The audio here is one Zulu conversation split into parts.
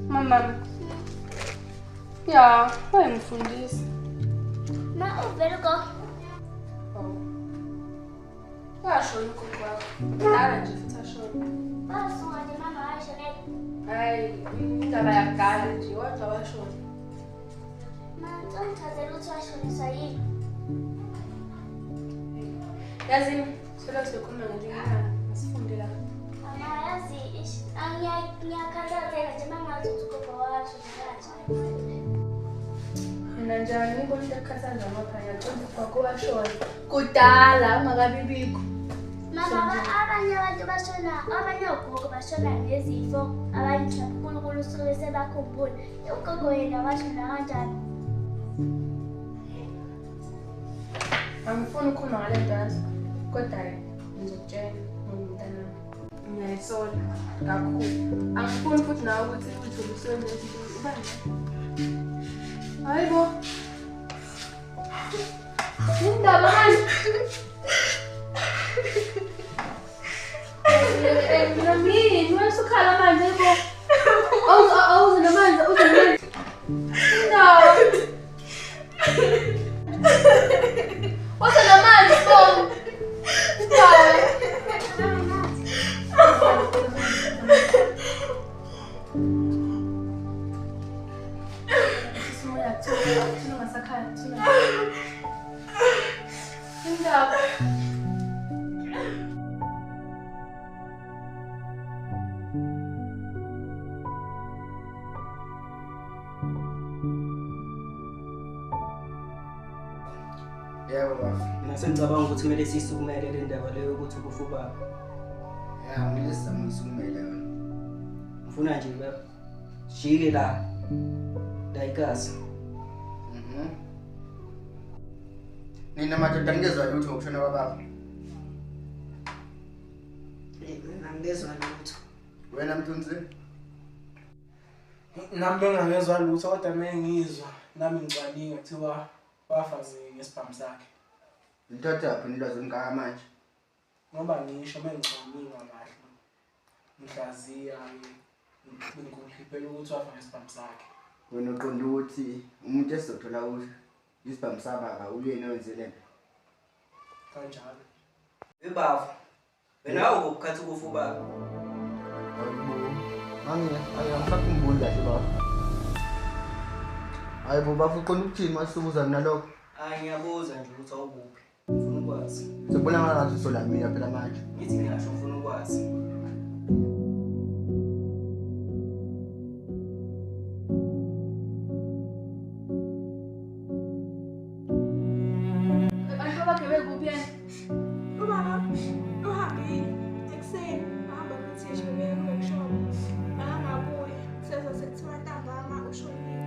Mama. Ja, wayengifundisa. Ma uvele gogo. Oh. Washona ugogo wakho. Kudala nje futhi ashona. Wasuka nje mama washonela. Hayi, indaba yakudala nje kodwa washona. Ma, ungichazela ukuthi washoniswa yini? Yazi, solo siyokhuluma ngelinye ilanga, asifunde la. Mama, yazi ngiyakhathazeka nje uma ngazi ukuthi ugogo washona kanjani. Mina nje angikho into ekukhathaza ngoba ngiyaqonda ukuthi ugogo washona kudala ungakabibikho. Mama, abanye abantu bashona, abanye ogogo bashona ngezifo, abanye mhlawumbe uNkulunkulu usuke sebakhumbula. Ugogo yena washona kanjani? Angifuni ukukhuluma ngale nto yazi, kodwa-ke ngizokutshela ngomntanami. Ngiyayisola kakhulu. Angifuni futhi nawe ukuthi uyithole usuwenza izinto ubani. Hayi bo. Indaba manje. Mina yini? Wena usukhala manje bo. Awuze namanzi, awuze namanzi. Indaba. What's the man phone? Yebo baba. Mina sengicabanga ukuthi kumele siyisukumele le ndaba leyo ukuthi ukufa ubaba. Ya, kumele sizame ukusukumela yona. Ngifuna nje jike la. La ikasi. Mhm. Nina madoda ngizwa lutho ngokushona kwababa. Mina ngizwa lutho. Wena Mthunzi? Nami bengangezwa lutho kodwa mengizwa nami ngicwaninga kuthiwa wafa ngesibhamu sakhe. Ngithathaphi ulwazi olungaka manje? Ngoba ngisho mengicwaninga kahle. Ngihlaziya ngikukhiphela ukuthi wafa ngesibhamu sakhe. Wena uqonda ukuthi umuntu esizothola isibhamu sababa uyena owenze le nto? Kanjalo. Webafo, wena awukukhathi ukufa ubaba. Mami, angisakhumbuli kahle baba. Hayi bo bafo uqonda ukuthini masubuza mina lokho? Hayi ngiyabuza nje ukuthi awukuphi. Ngifuna ukwazi. Sekubona ngathi usolamile phela manje. Ngithi ngiyasho ngifuna ukwazi. Abantu bakhe bekuphi yena? Ubaba uhambile ekuseni wahamba kuthisha bebe-workshop. Akangabuyi. Sezwa sekuthiwa ntambama ushonile.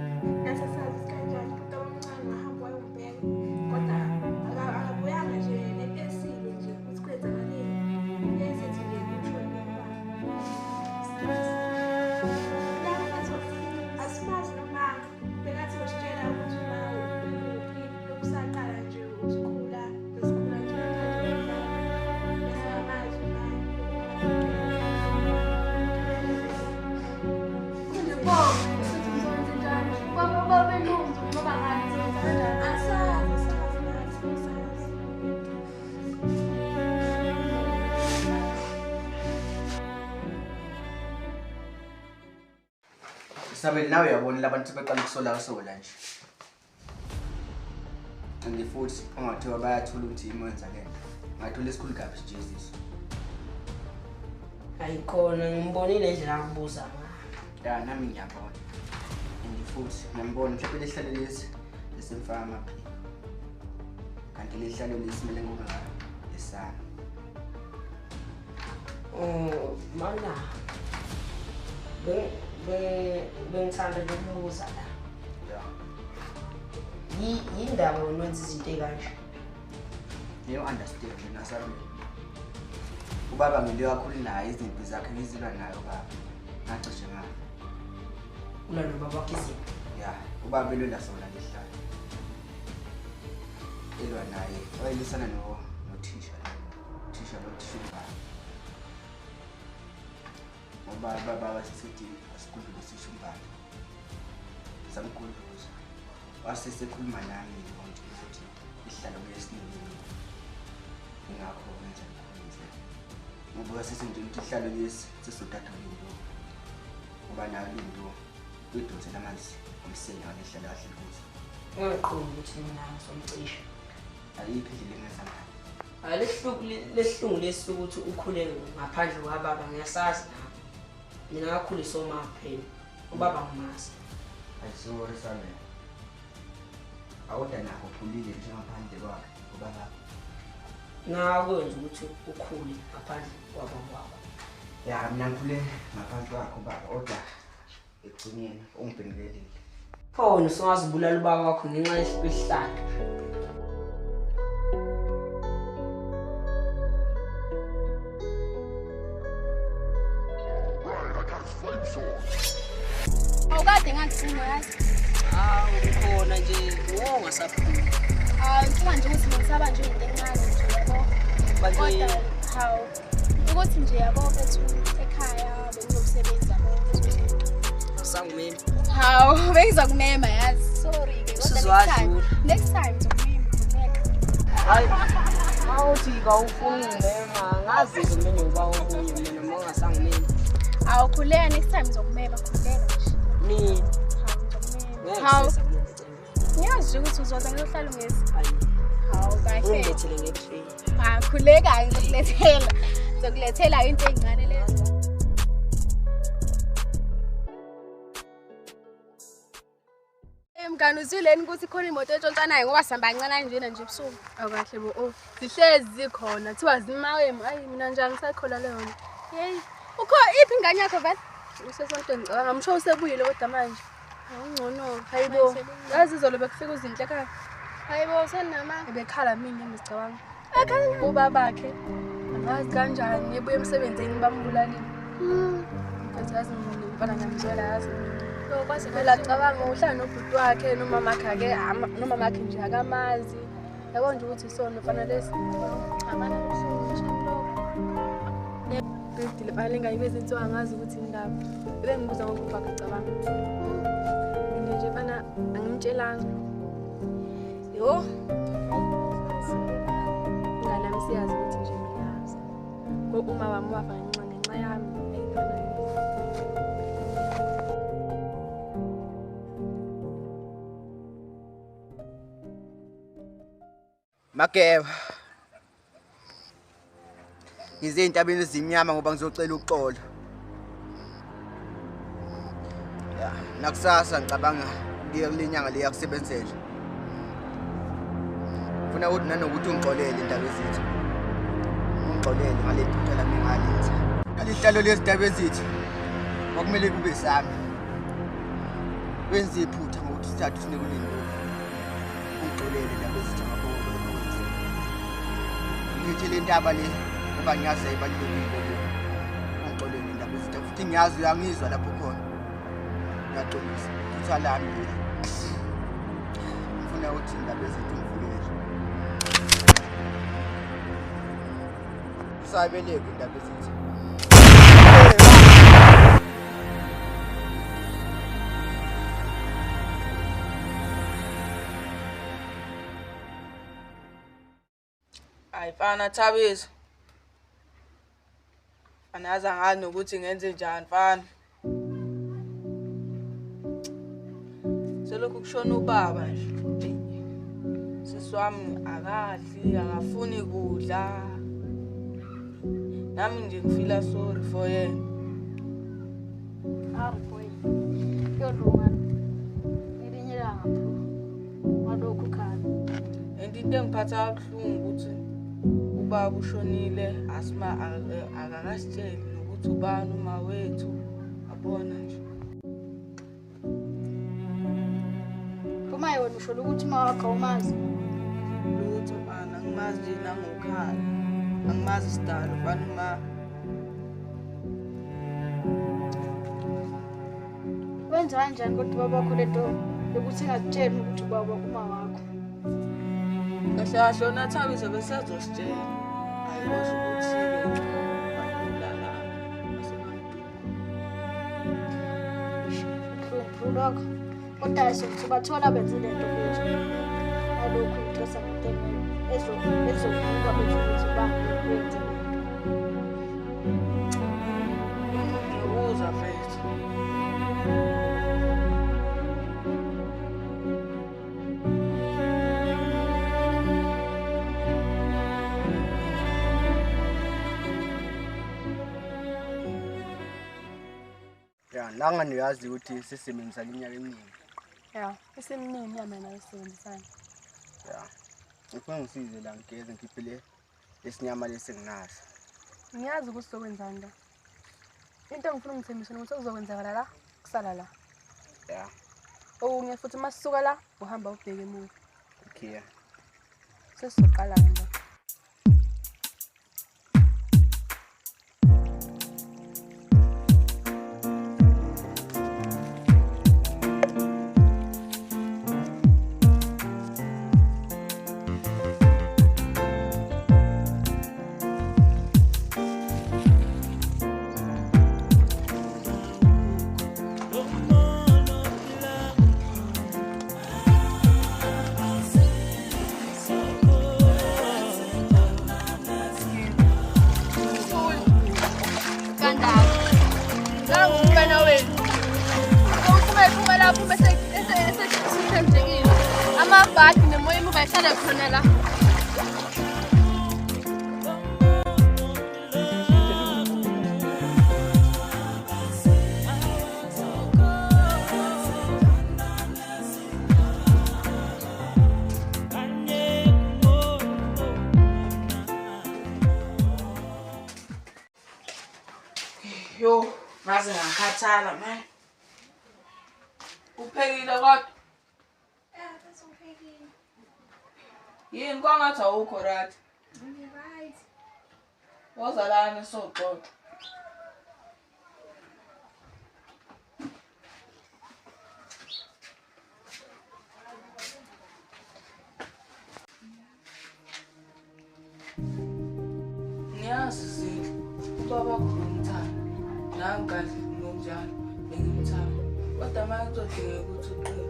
Nathi sazi kanjani ukuthi omncane wahamba wayombheka. Kodwa akabuyanga nje nento esile nje ukuthi kwenzakaleni. Ezithi nje ushonile ubaba. Lapho asimazi noma bekathi wasitshela ukuthi uma ukuphi lokusaqala nje ukukhula besikhula nje kanje besingamazi uma Sabele nawe uyabona labantu sebeqala ukusola sola nje. And futhi ungathiwa bayathola ukuthi yimi wenza le nto. Ngathola esikhulu kabi sijeziso. Ayikhona ngimbonile nje la kubuza ngayo. Ya nami ngiyabona. And futhi ngiyambona mhlawumbe lesihlalo lesi lesimfaka amaphiko. Kanti lesihlalo lesi kumele ngoba esami. Oh, mana. Bengithanda ukubuza la. Ya. Yindaba wena wenza izinto ey'kanje? Ngiyo understand mina Sabele. Ubaba ngilo kakhulu naye izimpi zakhe ngizilwa naye ubaba. Ngacishe ngafa. Ulwa nobaba wakho izimpi? Ya, ubaba elwela sona lesihlalo. Elwa naye, wayelwisana nothisha lo. Thisha lo thisha ubaba. Ubaba sisithi asikhulule sishumbane. Samkhuluza. Wasesekhuluma nami nje ukuthi isihlalo kuyesiningi. Ingakho wenza lokho. Ngoba sesithi ukuthi isihlalo lesi sesizothatha into. Ngoba nayo into uyidonsela amanzi umsele ngalehlala kahle kuzo. Ungaqiqi ukuthi mina ngizomcisha. Ayikho indlela engenza ngayo. Hayi lesihlungu lesi ukuthi ukhule ngaphandle kwababa ngiyasazi nami. Mina ngakhuliswa uma kuphela. Ubaba ngimazi. Ayisori sami. Awuda nakho uphulile nje ngaphandle kwakhe ubaba. Ngakwenza ukuthi ukhule ngaphandle kwababa wakho. Ya mina ngikhule ngaphandle kwakho baba kodwa ekugcineni ungibhengelelile. Pho wena usungazibulala ubaba wakho ngenxa yesihlahla. Awukade ngakucinga yazi. Hawu ukhona nje wongasaphumi. Hawu inkinga nje ukuthi ngisaba nje into encane nje yabo. Kodwa hawu ukuthi nje yabo bethu ekhaya bengizokusebenza yabo. Asangumema. Hawu bengizokumema yazi. Sorry ke kodwa next time ngizokumema ngizokumema. Hayi mawuthi kawufuni ngimema ngazi mina uba omunye mina uma ungasangimema. Hawu khuleka next time ngizokumema khuleka nje. Mina hawu ngiyazi ukuthi uzoza ngiyohlala ungezi. Hawu kahle. Ungilethele nge-tray. Ah khuleka ngizokulethela. Ngizokulethela into ezincane lezo. Mngani uzwileni ukuthi khona imoto entshontshanayo ngoba sihamba kancane njena nje ebusuku. Awukahle bo oh. Zihlezi zikhona kuthiwa zimawe hayi mina nje angisakholwa leyo nto. Hey, ukho iphi ingane yakho vele? Usesontweni ngicabanga ngisho usebuyile kodwa manje. Awungcono hayibo. Yazi izolo bekufika uzinhle ekhaya. Hayibo senama ebekhala mina ngicabanga. Ekhala ubabakhe. Angazi kanjani ebuye emsebenzini bambulalile. Mfethu yazi mina mfana ngiyamzwela yazi. Phela cabanga uhlala nobhuti wakhe nomama wakhe ake nomama wakhe nje akamazi. Yabo nje ukuthi isono fana lesi. Abana buhlungu nje lokho. Bidile bale ngayibeza insuku angazi ukuthi indaba. Ebengibuza ngokuba ngicabanga. Nje nje fana angimtshelanga. Yo. Ngane nami siyazi ukuthi nje mina yazi. Uma wami wafa ngenxa yami eyifana. Mageba. Ngize entabeni ezimnyama ngoba ngizocela uxolo. Ya, nakusasa ngicabanga kuye kulenyanga le yakusebenzela. Ngifuna ukuthi nanokuthi ungixolele indaba ezitha. Ungixolele ngale phutha lami ngalenza. Ngalihlalo lezindaba ezitha. Kwakumele kube sami. Wenze iphutha ngokuthi sithathe sinike kulento. Ungixolele indaba ezitha ngakho. Ngithi le ndaba le ngoba ngiyazi ayibalulekile le. Ungixolele indaba ezitha futhi ngiyazi uyangizwa lapho khona. Ngiyaxolisa. Phutha lami leli. Ngifuna ukuthi indaba ezitha ungivulele. Usabeleke indaba ezitha. Hayi mfana Thabiso. Anazi angazi nokuthi ngenze njani mfana. Selokhu kushona ubaba nje. Sisi wami akadli, akafuni kudla. Nami nje ngifila sorry for yena. Hawu boy. Kuyolunga. Ngelinye ilanga bro. Walokhu khala. And into engiphatha kabuhlungu ukuthi ubaba ushonile asima akakasitsheli nokuthi ubani uma wethu abona nje. Uma yona usho ukuthi uma wakho awumazi. Lutho mfana angimazi nje nangokhala. Angimazi isidalo mfana uma wenza kanjani kodwa ubaba wakho lento yokuthi engakutsheli ukuthi ubaba uma wakho. Kahle kahle wona Thabiso besezositshela. Ayikosho ukuthi-ke babulala asemamduku. Lokho. Kodwa sokuthi benze lento bethu. Alokhu ngixoxa ngento ezovuka bethu ukuthi benze lento. Ngiyakuzwa mfethu. Ya, nanga niyazi ukuthi sisebenzisa iminyaka eminingi. Ya, iseminingi inyama nayo sisebenzisana. Ya. Ngifuna ngisize la ngigeze ngikhiphele lesinyama lesi enginaso. Ngiyazi ukuthi uzokwenzani la. Into engifuna ungithembise ukuthi okuzokwenzakala la, kusala la. Ya. Okunye futhi uma sisuka la, uhamba ubheke emuva. Okay. Sesizoqala-ke nje. Amabhadi nemoya emuva ihlala khona la. Yo, ngaze ngakhathala manje. Uphekile kodwa? Ya, bese ngiphekile. Yini kwangathi awukho right? Ngi-right. Woza lana soxoxa. Ngiyazi Zinhle, ubaba wakho ngimthanda. Nami kahle ngokunjalo bengimthanda. Kodwa manje kuzodingeka ukuthi uqine.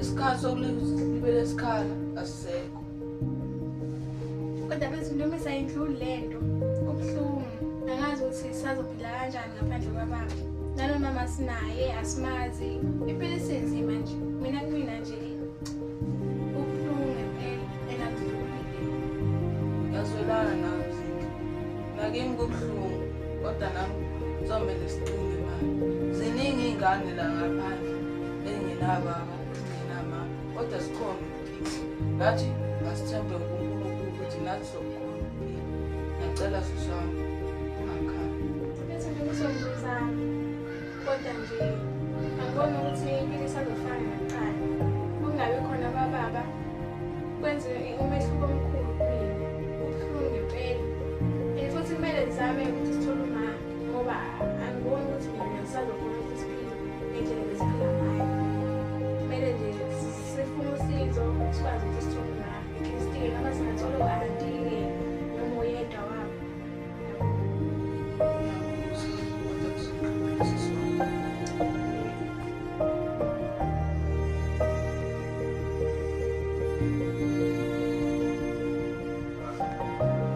Isikhathi sokulibela isikhala asisekho. Kodwa bethu noma isayindluli lento, kubuhlungu. Angazi ukuthi sisazophila kanjani ngaphandle kwababa. Nanoma sinaye asimazi. Impilo isinzima nje. Mina kumina nje kubuhlungu ngempela and akudluli. Ngiyazwelana nawe Zinhle. Nakimi kubuhlungu kodwa nami kuzomele siqine manje. Ziningi iy'ngane la ngaphandle ezingenababa, ezingenamama, kodwa sikhona ukuphila. Nathi asithembe uNkulunkulu ukuthi nathi sokhona ukuphila. Ngiyacela sisi wami ungakhali. Bethu nje kuzongizama. Kodwa nje angiboni ukuthi impilo isazofana nakuqala. Ukungabi khona kwababa kwenze umehluko omkhulu kumina. Kubuhlungu ngempela. And futhi kumele sizame ukuthi sithole uma ngoba angiboni ukuthi mina ngisazokhona ukuthi siphile ngendlela ebesiphila ngayo. Kumele nje sifune usizo sikwazi ukuthi sithole uma. At least-ke noma singathola u-anti-ke noma oyedwa wabo. Ngiyakuzwa kodwa kuzodlula sisi wami.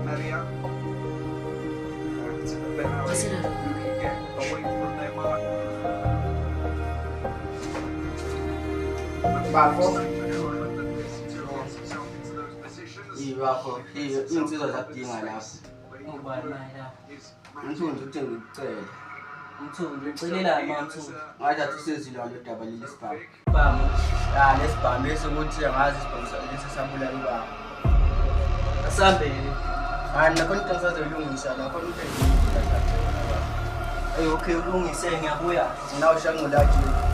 Maria. And then you can get away from their mark. Bafo. Ibafo, insizwa zakudinga lapho. Ubani manje lapho? Mthunzi uthe ngikucele. Mthunzi ucelelani ma Mthunzi? Ngathi athi usezilwa lo daba leli sibhamu. Bhamu. Ya, lesibhamu lesi ukuthi angazi isibhamu lesi sabulala ubaba. Asambele. Hayi mina khona into engisazoyilungisa la, khona into engiyilungisa. Hey, okay, ulungise ngiyabuya. Mina ushango lakhe.